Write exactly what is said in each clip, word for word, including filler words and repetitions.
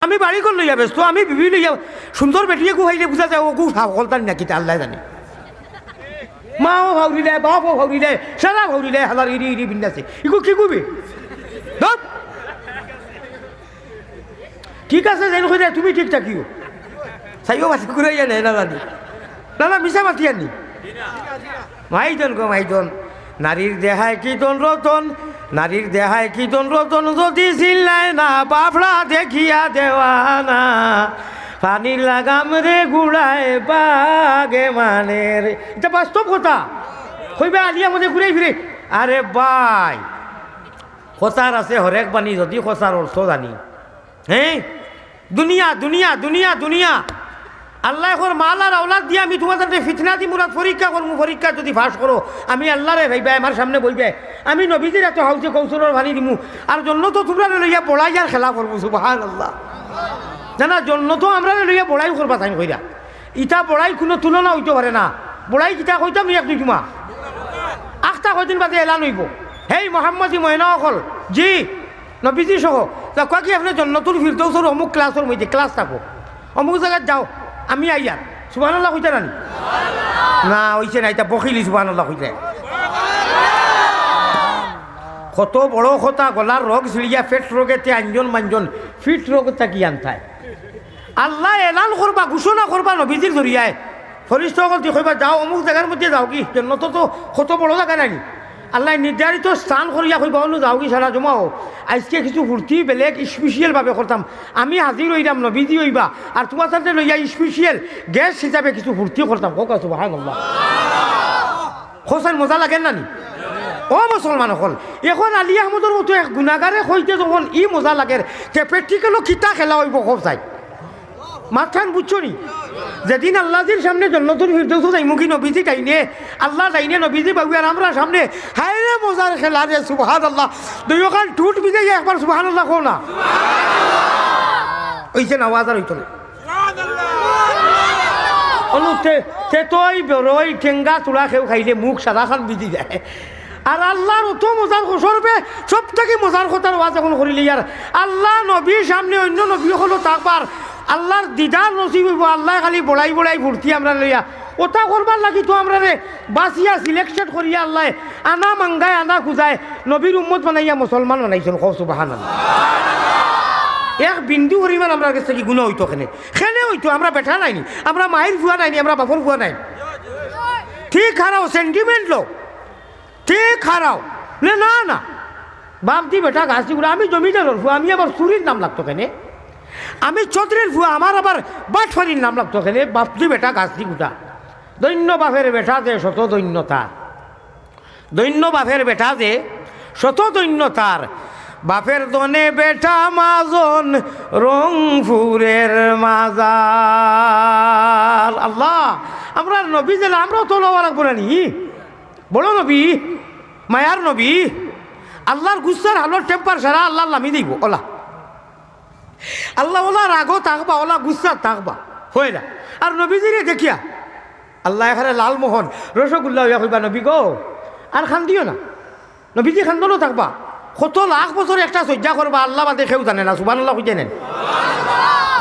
আমি বাড়ি ঘর লইয়া ব্যস্ত, আমি বিবি লইয়া, সুন্দর বেটিয়ে গু খাইলে বুঝা যায়, ও গু হকলতার না কিতা আল্লায় জানে। মাও ফাউরিলে, বাপও ফাউরিলে, সারা ফাউরিলে, হালার ইরি ইরি বিন্দাসে। ইগু কি গুবি? ধত। ঠিক আছে, যেন কইরা তুমি ঠিক থাকিও। চাইও বাসি ঘুরাইয়া নেয় না জানি। না, না, মিছা মাতি আনি। মাইদন গো মাইদন, নারীর দেহায় কি ধন রতন, নারীর দেহায় কি ধন রতন, যদি চিনলায় না বাফড়া দেখিয়া দেওয়ানা, পানির লাগাম রে গুড়ায় বাগে মানের। ইটা বাস্তব কথা। কইবা আলিয়া মধ্যে ঘুরাই ফিরে। আরে ভাই, কথার আছে হরেক বাণী, যদি কথার অর্থ জানি। হ্যাঁ, দুনিয়া, দুনিয়া, দুনিয়া, দুনিয়া। আল্লায় কর মাল আর আওলাদ দিয়া আমি তুমার সামনে ফিতনা দিমু, আর পরীক্ষা করমু, পরীক্ষা যদি পাস করো, আমি আল্লারে পাইবায়, আমার সামনে বইবায়, আমি নবীজির এত হাউজে কৌশলর পানি দিমু, আর জন্নতো তুমরারে লইয়া বড়াই আর খেলা করমু। সুবহানাল্লাহ। না, না, জন্নতো আমরারে লইয়া বড়াই করবা তাইন কইরা। ইটা বড়াই কুনু তুলনা অইতো পারে না। বড়াই কিতা কইতাম নি এক দুই জুমা? আখতা কয়দিন বাদে এলান অইবো। হেই মোহাম্মদী ময়না অকল, জি, নবীজি সহ, তা কয় কি আপনে জন্নতুল ফিরদৌসর অমুক ক্লাসর মধ্যে ক্লাস থাকো, অমুক জাগাত যাও, আমি আইয়ার। সুবহানাল্লাহ কইতা নানি? না, অইছে না, ইটা বকিলি সুবহানাল্লাহ কইতা। কত বড় কথা, গলার রগ ছিড়িয়া পেট রগেতে আঞ্জন মাঞ্জন, ফিট রগ থাকি আনতায়। আল্লায় এলান করবা, ঘোষণা করবা নবীজির জরিয়ায়। ফরিস্তা অকলদি কইবা, "যাও, অমুক জাগার মধ্যে যাওগি।" জন্নত তো কত বড় জাগা নানি? আল্লায় নির্ধারিত স্থান করিয়া কইবা, "অনো যাওগি, সারা জমা অও। আইজকে কিছু ফুর্তি বেলেগ special ভাবে করতাম। আমি হাজির অইরাম, নবীজি অইবা, আর তুমার সাথে লইয়া special guest হিসাবে কিছু ফুর্তি করতাম।" কউক্কা সুবহানাল্লাহ। কছাইন মজা লাগের নানি? ও মুসলমান অকল, এখন আলী আহমদর মতো এক গুনাগারে কইতে যখন ই মজা লাগের, তে practical-ও কিতা খেলা অইবো কছাইন? মাতখান বুঝছো নি? যেদিন আল্লাজির সামনে জন্নতুল ফিরদৌসো যাইমুগি নবীজি ডাইনে, আল্লা ডাইনে নবীজি বাউয়ে আর আমরা সামনে, হায়রে মজার খেলা রে, সুবহানাল্লাহ। দুইওখান ঠুট ভিজাইয়া একবার সুবহানাল্লাহ কও না। অইছে না, আওয়াজ আর অইতো না। অনু তে, তে তো অই বড়ই টেঙ্গা চূড়া কেউ খাইলে মুখ সারাখান ভিজি যায়। আর আল্লার অত মজার কসরবে, সব থাকি মজার কথার ওয়াজ এখন করিলে ইয়ার। আল্লা নবীর সামনে অইন্য নবী অকলও থাকবার, আল্লার দিদার নসিব অইবো, আল্লায় খালি বড়াই বড়াই ফুর্তি আমরারে লইয়া। অতা করবার লাগি তো আমরারে বাছিয়া selected করিয়া আল্লায় আনা মাঙ্গায় আনা খুজায় নবীর উম্মত বানাইয়া মুসলমান বানাইছইন। কও সুবহানাল্লাহ। এক বিন্দু পরিমাণ আমরার গেছ থাকি গুনা অইতো কেনে? কেনে অইতো? আমরা বেটা নাইনি, আমরা মাইর ফুয়া নাইনি, আমরা বাপর ফুয়া নাইনি। ঠিক হারাও, sentiment লও, ঠিক হারাও। নে, না, না, বাপদি বেটা গাছদি গুড়া। আমি জমিদারর ফুয়া, আমি আবার চুরির নাম লাগতো কেনে? আমি চৌধুরীর ফুয়া, আমার আবার বাটফারির নাম লাগতো কেনে? বাপদি বেটা গাছদি গুড়া। ধন্য বাপের বেটা যে শত ধন্য তার। ধন্য বাপের বেটা যে শত ধন্য তার। বাপের ধনে বেটা মাজন রংপুরের মাজার। আল্লা, আমরার নবী যেলা, আমরাও তো লওয়া লাগবো না নি? বড় নবী, মায়ার নবী, আল্লার গুসার হালত temper সারা আল্লার লামি দিবো। অলা আল্লা অলা রাগো থাকবা, অলা গুসাত থাকবা, অয় না? আর নবীজিরে দেখিয়া আল্লা এখানে লালমোহন রসগোল্লা অইয়া কইবা, "নবী গো, আর কান্দিও না।" নবীজি কান্দনো থাকবা। কত লাখ বছর একটা সইজ্জা করবা, আল্লা বাদে কেউ জানে না। সুবহানাল্লাহ কইতা নানি?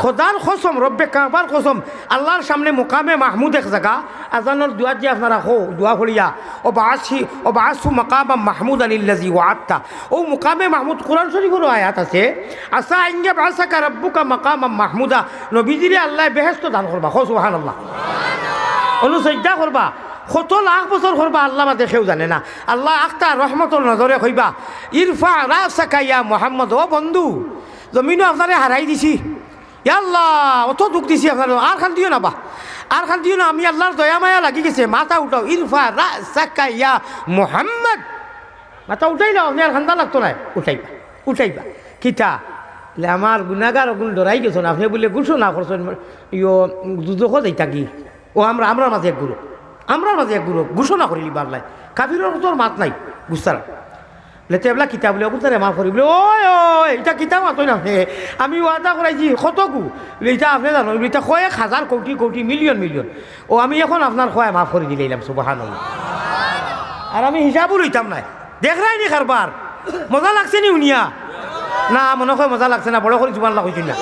খোদার কসম, রব্বে কাবার কসম, আল্লার সামনে মুকামে মাহমুদ এক জাগা, আজানর দোয়াত যে আপনারা কও, দোয়া পড়িয়া, "ওয়াবআসহু, ওয়াবআসহু মাকামাম মাহমুদান আল্লাযী ওয়াআদতাহ।" অউ মুকামে মাহমুদ, কোরআন শরীফরও আয়াত আছে, "আসা আন ইয়াবআসাকা রাব্বুকা মাকামাম মাহমুদা।" নবীজিরে আল্লায় বেহেস্ত দান করবা। কও সুবহানাল্লাহ। অনু সইজ্জা করবা, কত লাখ বছর করবা, আল্লা বাদে কেউ জানে না। আল্লা আখতা রহমতর নজরে কইবা, "ইরফা রাসাকা ইয়া মুহাম্মদ, ও বন্ধু, জমিনো আপনারে হারাই দিছি। ইয়া আল্লা, অত দুখ দিছি আপনারে, আর কান্দিও না বা, আর কান্দিও না, আমি আল্লার দয়া মায়া লাগি গেছে, মাথা উঠাও, ইরফা রাসাকা ইয়া মুহাম্মদ।" মাথা উঠাইলাও, আপনে আর কান্দা লাগতো নায়, উঠাইবা, উঠাইবা। কিতা? বলে, "আমার গুনাগার অগুন ডরাই গেছইন, আপনে বুলে ঘোষণা করছইন, ইয়ো, দুজখো যাইতাগি।" ও আমরা, আমরার মাঝে এক গুরু, আমরার মাঝে এক গুরু ঘোষণা করিলিবা আল্লায়। কাফিরর কুনু মাত নাই, গুসার। বলে, "তে এবলা কিতা?" বলে, "অগুন তারে মাফ করি।" বলে, "ওই, ওই, ইটা কিতা মাতইন আপনে? আমি ওয়াদা করাইছি কতগু।" বলে, "ইটা আপনে জানো?" বলে, "ইটা কয়েক হাজার কোটি কোটি, মিলিয়ন মিলিয়ন। ও আমি এখন আপনার কওয়ায় মাফ করি দিলাইলাম।" সুবহানাল্লাহ। আর আমি হিসাবও লইতাম নায়। দেখরায়নি কারবার? মজা লাগছে নি হুনিয়া? না, মনো কয় মজা লাগছে না, বড় করি সুবহানাল্লাহ কইছইন না।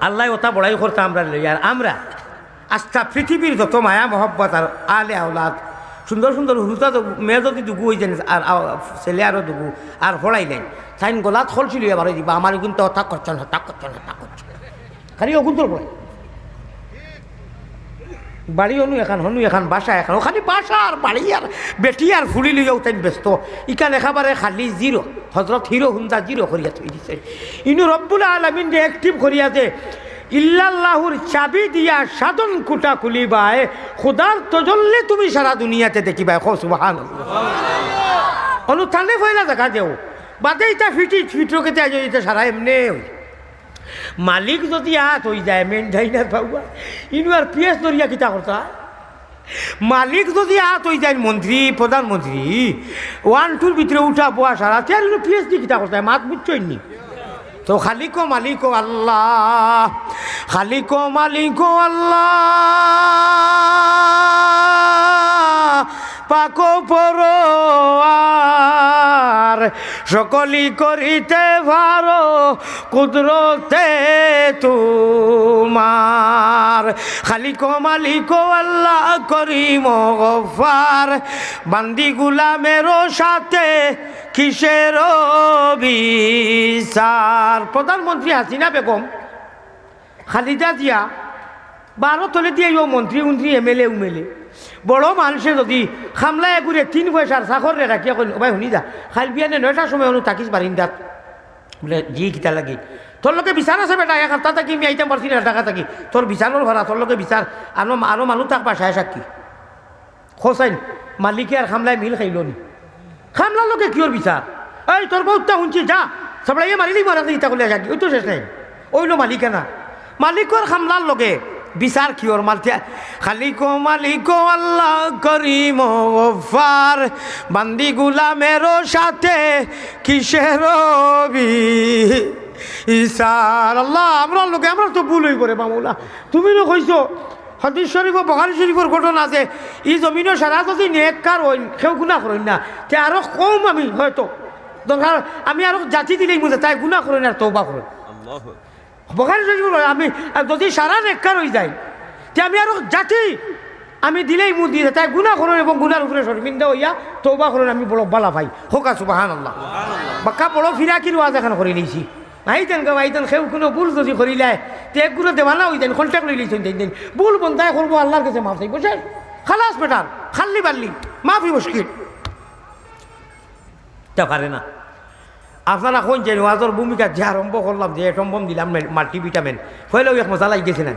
আল্লায় অতা বড়াই করতা আমরারে লইয়া। আর আমরা আস্তা পৃথিবীর যত মায়া মহব্বত আর আলে আওলাদ, সুন্দর সুন্দর হুরুতা তো মেয়ে যদি দুগু অইযাইন, আর আ-, ছেলে আরো দুগু, আর পড়াইলাইন, তাইন গলাত কলসি লইয়া বারই দিবা, আমার ইগুনতে হতা করছইন, হতা করছইন, হতা করছইন। খালি অগুন্তর পড়ে। বাড়ি অনু এখান, হনু এখান, বাসা এখান, অখানে বাসা আর বাড়ি আর বেটি আর ফুড়ি লইয়াউ তাইন ব্যস্ত। ইখান একেবারে খালি জিরো। হজরত হিরো হুন্দা জিরো করিয়া থই দিছে। ইনো রব্বুল আলামিনরে active করিয়া দে, ইল্লাল্লাহুর চাবি দিয়া সাধন কুটা খুলিবায়, খুদার তজল্লি তুমি সারা দুনিয়াতে দেখিবায়। কও সুবহানাল্লাহ। অনু তানে পয়লা দেখা দেও, বাদে ইতা ফিটি, ফিটরকেতে আইজ ইতা সারা এমনে অই। মালিক যদি আত অইযায়, মেইন ডাইনার বাবুয়া, ইনু আর পিএস ধরিয়া কিতা করতা? মালিক যদি আত অইযায় মন্ত্রী, প্রধানমন্ত্রী, ওয়ান টুর ভিতরে উঠা বওয়া সারা, তে আর ইনু পিএস দি কিতা করতা? মাত বুঝছইন নি? তো খালিক ও মালিক ও আল্লাহ, খালিক ও মালিক ও আল্লাহ, পাকো পরোয়ার, সকলি করিতে পারো কুদরতে তোমার। খালিক ও মালিক ও আল্লাহ করিম ও গফফার, বান্দি গুলামেরও সাথে কিসের বিচার। প্রধানমন্ত্রী হাসিনা বেগম খালিদা জিয়া, বারো তলে দিয়া অউ মন্ত্রী উন্ত্রী, এমএলএ উমএলএ, বড় মানষে যদি খামলা এগুরে তিন পয়সার চাকররে ডাকিয়া কইন, "ও ভাই, হুনি যা, কাইল বিয়ানে নয়টার সময় অনো থাকিস বারিন্দাত।" বুলে, "জি, কিতা লাগি?" "তোর লগে বিচার আছে বেটা, এক হাপ্তা থাকি আমি আইতাম পারছি না ঢাকা থাকি, তোর বিচারর ভাড়া, তোর লগে বিচার, আনো, আনো মানুষ থাক বাসায় সাক্ষী।" হোসাইন, মালিকে আর খামলায় মিল খাইলো নি? খামলার লগে কিওর বিচার? "এই তোর বউতটা হুনছি, যা, সাবড়াইয়া মারিলেই মারা যায়, ইতা করলে যাকি, ওই তো শেষ নাই।" ওইলো মালিকানা। মালিকর খামলার লগে বিচার কিওর? মালতে খালিক ও মালিক ও আল্লাহ করিম ও গফফার, বান্দি গুলামেরও সাথে কিসের বিচার? আল্লাহ, আমরার লগে, আমরার তো ভুল অইবো রে মামুলা। তুমি না কইছো, হাদিস শরীফ ও বুখারী শরীফর ঘটনা আছে, ই জমিনো সারা যদি নেককার অইন, কেউ গুনা করইন না, তে আরো কম আমি হয়তো, দরকার আমি আরো জাতি দিলেইমু যে তাই গুনা করইন আর তওবা করইন। বুখারী শরীফ বলে, আমি, আর যদি সারা নেককার অইযাইন, তে আমি আরো জাতি আমি দিলেইমু যে তাই গুনা করইন এবং গুনার উপরে শর্মিন্দা অইয়া তওবা করইন, আমি বড় বালা পাই। কউক্কা সুবহানাল্লাহ। বাক্কা বড় ফিরাকির ওয়াজ এখান করিলিছি। আইতেন গো, আইতেন, কেউ কুনু ভুল যদি করিলায়, তে একগুলো দেওয়ানা অইযাইন, contact লইলিছইন, দিন দিন। ভুল বন্দায় করবো, আল্লাহর কাছে মাফ চাইবো, শেষ। খালাস বেটার, খাল্লি বাল্লি, মাফি মুশকিল। তা পারে না। আপনারা কইন যে ওয়াজর ভূমিকা যে আরম্ভ করলাম, যে এটম বোম দিলাম, মাল্টিভিটামিন, কইলেও এক মজা লাগি গেছে না?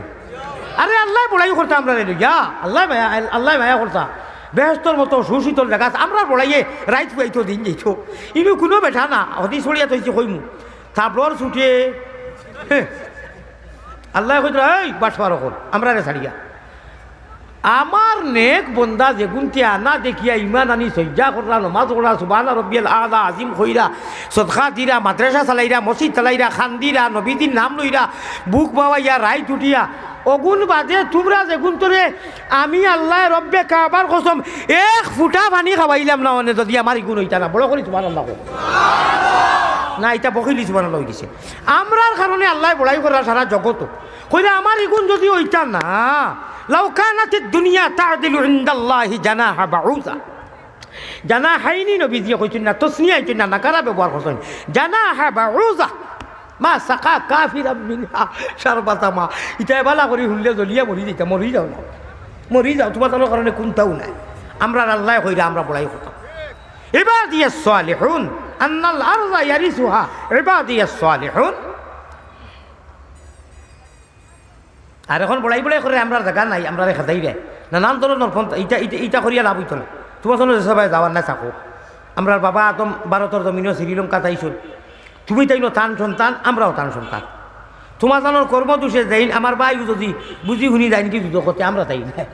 আরে আল্লায় বড়াই করতা আমরারে লইয়া, আল্লায় মায়া, আল্লায় মায়া করতা। বেহেস্তর মতো সুশীতল জাগাত আমরার বড়াইয়ে রাইত ফুয়াইতো দিন যাইতো। ইনু কুনু বেটা না, হদিস পড়িয়া থইছি কইমু। থাবড়র ছুটে। হে। আল্লায় কইতরা, "এই বাটপার অকল, আমরারে ছাড়িয়া।" আমার নেক বন্দা যেগুনতে আনা দেখিয়া ইমান আনি সইজ্জা কররা, নমাজ পড়রা, সুবহানা রব্বিয়াল আলা আজিম কইরা, সদকা দিরা, মাদ্রাসা চালাইরা, মসজিদ চালাইরা, কান্দিরা, নবীজির নাম লইরা, বুক বাওয়াইয়া, রাইত উঠিয়া, অগুন বাদে তুমরা যেগুনতরে আমি আল্লায় রব্বে কাবার কসম, এক ফুটা পানি খাওয়াইলাম না, অনে যদি আমার ইগুন অইতা না, বড় করি সুবহানাল্লাহ কও। না, ইটা বকিলি সুবহানাল্লাহ অইগেছে। আমরার কারণে আল্লায় বড়াই কররা সারা জগতো। কইরা আমার ইগুন যদি অইতা না, লাউ কানাতিদ দুনিয়া তা'দিলু ইনদাল্লাহি জানাহা বাউদা। জানাহাইনি নবীজিয়ে কইছইন না, তসনিয়া অইছইন না, নাকারা ব্যবহার করছইন। জানাহা বাউদা। মা সাকা কাফিরাম মিনহা শারবাতা মা। ইতায় বালা করি হুনলে জ্বলিয়া মরি যাইতা, মরি যাও না। মরি যাও, তুমার তানোর কারণে কুন্তাউ নাই। আমরার আল্লায় কইরা আমরা বড়াই করতাম। ইবাদিয়াস সালিহুন, আন্নাল আরদা ইয়ারিসুহা ইবাদিয়াস সালিহুন। আর এখন বড়াই বড়াই করে আমরার জাগা নাই, আমরারে খেদাইরে। নানান ধরনর ফোন, ইটা, ইটা, ইটা করিয়া লাভ অইতো না। তুমার জন্য যে সবাই যাওয়ার না থাকো। আমরার বাবা আদম ভারতর জমিনো শ্রীলঙ্কাত আইছইন। তুমি তাইনও তান সন্তান, আমরাও তান সন্তান। তুমার জানোর কর্ম দোষে যাইন, আমার ভাইও যদি বুঝি হুনি যাইন কি যুদ্ধ করতে, আমরা তাই না।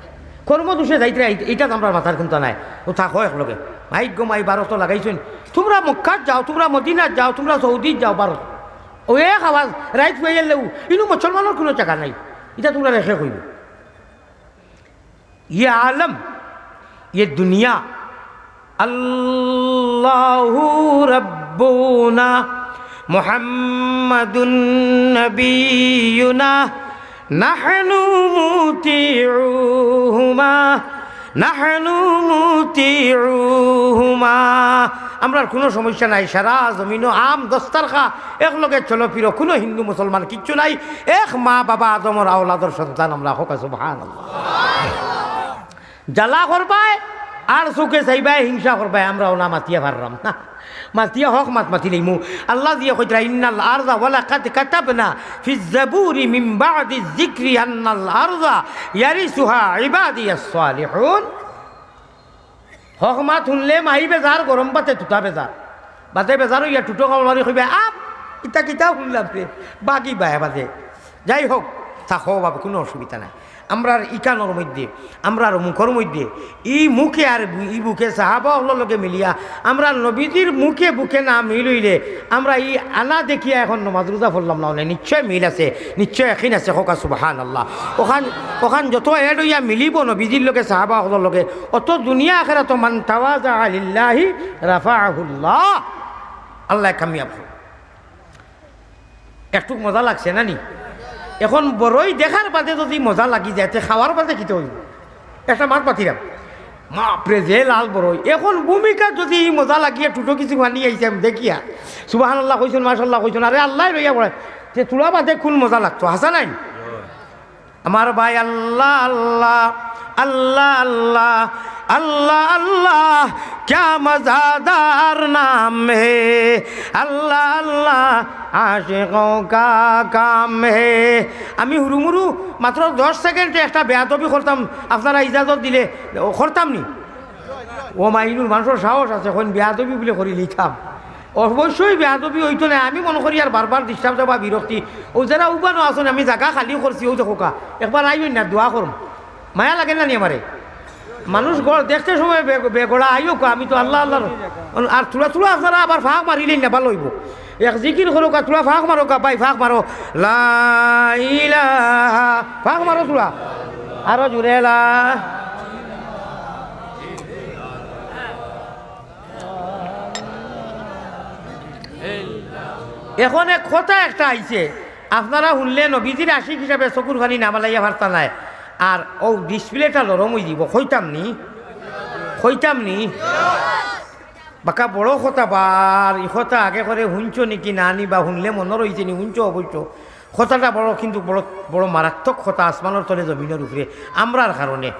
কর্ম দোষে যাইতে, ইটা তো আমরার মাথার কিন্তু নাই। ও থাকো এক লগে। মাইক গো মাই ভারত লাগাইছইন। তুমরা মক্কাত যাও, তুমরা মদিনাত যাও, তুমরা সৌদিত যাও, ভারত। ও এক আওয়াজ, রাইত হয়ে গেলেও, ইনু মুসলমানর কুনু জাগা নাই। ইটা তুমরা রেখে কইবে। ইয়ে আলম, ইয়ে দুনিয়া, আল্লাহু রাব্বুনা, محمد نبينا نحن مطيعوهما نحن مطيعوهما। আমরার কুনু সমস্যা নাই, সারা জমিনো আম দস্তরখা, একলগে চলো ফিরো, কুনু হিন্দু মুসলমান কিচ্ছু নাই, এক মা বাবা আদমর আওলাদর সন্তান আমরা, কউক্কা সুবহানাল্লাহ। জ্বালা করবায় আর চউখে চাইবায়, হিংসা করবায়, আমরা অলা মাতিয়া পাররাম না। মাতিয়া হক মাত মাতি লইমু। আল্লায় যে কইতরা, "إن الأرض ولقد كتبنا في الزبور من بعد الذكر أن الأرض يرثها عبادي الصالحون।" হক মাত হুনলে মাই বেজার, গরম ভাতে তুতা বেজার। ভাতে বেজার অইয়া টুটো কামড় মারি কইবা, "আপ, ইতা কিতা হুনলাম রে?" বাগিবায় বাদে। যাই হউক, থাকো বাবা, কুনু অসুবিধা নাই। আমরার ইকানর মধ্যে, আমরার মুখর মধ্যে, ই মুখে আর বু-, ই বুকে সাহাবা অকলর লগে মিলিয়া, আমরার নবীজির মুখে বুকে না মিল অইলে, আমরা ই আনা দেখিয়া এখন নমাজ রোজা পড়লাম না, অনে নিশ্চয় মিল আছে, নিশ্চয় একিন আছে, কউক্কা সুবহানাল্লাহ। অখান, অখান যত add অইয়া মিলিবো নবীজির লগে সাহাবা অকলর লগে, অত দুনিয়া আখেরাতো من تواضع لله رفعه الله। আল্লায় কামিয়াব করউক। একটুক মজা লাগছে না নি? এখন বড়ই দেখার বাদে যদি মজা লাগি যায়, তে খাওয়ার বাদে কিতা অইবো? একটা মাত মাতিরাম। বাপরে, যে লাল বড়ই। এখন ভূমিকা যদি ই মজা লাগিয়া টুটো কিছু পানি আইছে, আমি দেখিয়া, সুবহানাল্লাহ কইছইন, মাশাআল্লাহ কইছইন, আরে আল্লায় লইয়া বড়াই। তে তুলা বাদে কুন মজা লাগতো? হাছা নায় নি? আমার ভাই, আল্লাহ আল্লাহ, আল্লাহ আল্লাহ, আল্লাহ আল্লাহ, क्या मज़ेदार नाम है, अल्लाह अल्लाह आशिकों का काम है। আমি হুরুমুরু মাত্র দশ সেকেন্ডে একটা বেয়াদবি করতাম, আপনারা ইজাজত দিলে করতাম নি? ও মাইনুর, মানষর সাহস আছে, কইন বেয়াদবি বুলে করিলিতাম। অবশ্যই বেয়াদবি অইতো নায়, আমি মনো করি আর বারবার disturb দেওয়া বিরক্তি। অউ যেরা উবানো আছইন, আমি জাগা খালি করছি, অউ দেখউক্কা, একবার আইন না, দোয়া করুম। মায়া লাগে না নি আমারে? মানুষ গড় দেখতে সময় বে-, বেগড়া আইউক্কা, আমি তো আল্লাহ আল্লাহ। আর থুড়া থুড়া আপনারা আবার ফাঁক মারিলেন না, ভালা অইবো। এক জিকির করউক্কা, থুড়া ফাঁক মারউক্কা, ভাই ফাঁক মারো। লা ইলাহা, ফাঁক মারো থুড়া। আরো জুরে লা। এখন এক কথা একটা আইছে, আপনারা হুনলে নবীজির আশিক হিসাবে চকুর পানি না ফালাইয়া পারতা নায়। আর অউ display-টা নরম অইযিবো, কইতাম নি? কইতাম নি? বাক্কা বড় কথা বার, ই কথা আগে করে হুনছো নি কি না নি, বা হুনলে মনো রইছে নি, হুনছো অবশ্য। কথাটা বড়, কিন্তু বড়, বড় মারাত্মক কথা, আসমানর তলে জমিনর উপরে, আমরার কারণে।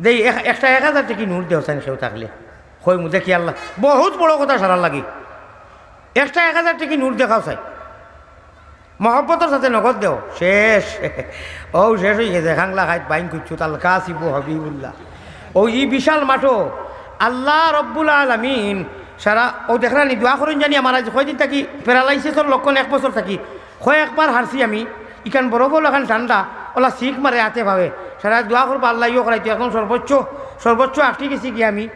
দেই, এক-, একটা এক হাজার টেকি নোট দেও চাইন কেউ থাকলে। কইমু, দেখি আল্লাহ, বহুত বড় কথা সারার লাগি। একটা এক হাজার টেকি নোট দেখাও চাই। মহব্বতর সাথে নগদ দেও। শেষ। অউ শেষ অইগেছে। খাংলা খাইত বাইন কুচ্ছু তালকা সিবু হাবিবুল্লাহ। অউ ই বিশাল মাঠো আল্লাহ রব্বুল আলামিন সারা, অউ দেখরা নি, দোয়া করইন জানি আমার আইজ কয়দিন থাকি paralysis-র লক্ষণ এক বছর থাকি। কয়েকবার হারছি আমি, ইখান বরফর লাখান ঠান্ডা, অলা শিক মারে আতে পাওয়ে। সারা দোয়া করবা আল্লায় ইয়ো করাইতো, এখন সর্বোচ্চ, সর্বোচ্চ আটকি গেছি গিয়া আমি।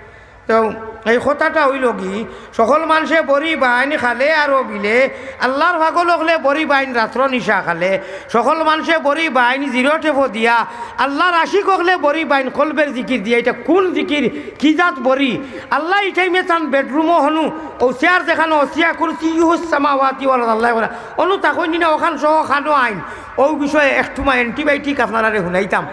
তো এই কথাটা অইলো কি, সকল মানষে বড়ি বাইন খালে আরো বিলে, আল্লার পাগল অকলে বড়ি বাইন রাত্র নিশা খালে, সকল মানষে বড়ি বাইন জিরো টেপো দিয়া, আল্লার আশিক অকলে বড়ি বাইন কলবের জিকির দিয়া। ইটা কুন জিকির, কি জাত বড়ি? আল্লায় ই টাইমে তান bedroom-ও হনু, অউ চেয়ার যেখানো, ওয়াসিআ কুরসিয়্যুহুস সামাওয়াতি ওয়াল আরদ, আল্লায় কইরা, অনু থাকইন নি না, অখান সহ খানো আইন। অউ বিষয়ে একটুমা antibiotic আপনারারে হুনাইতাম।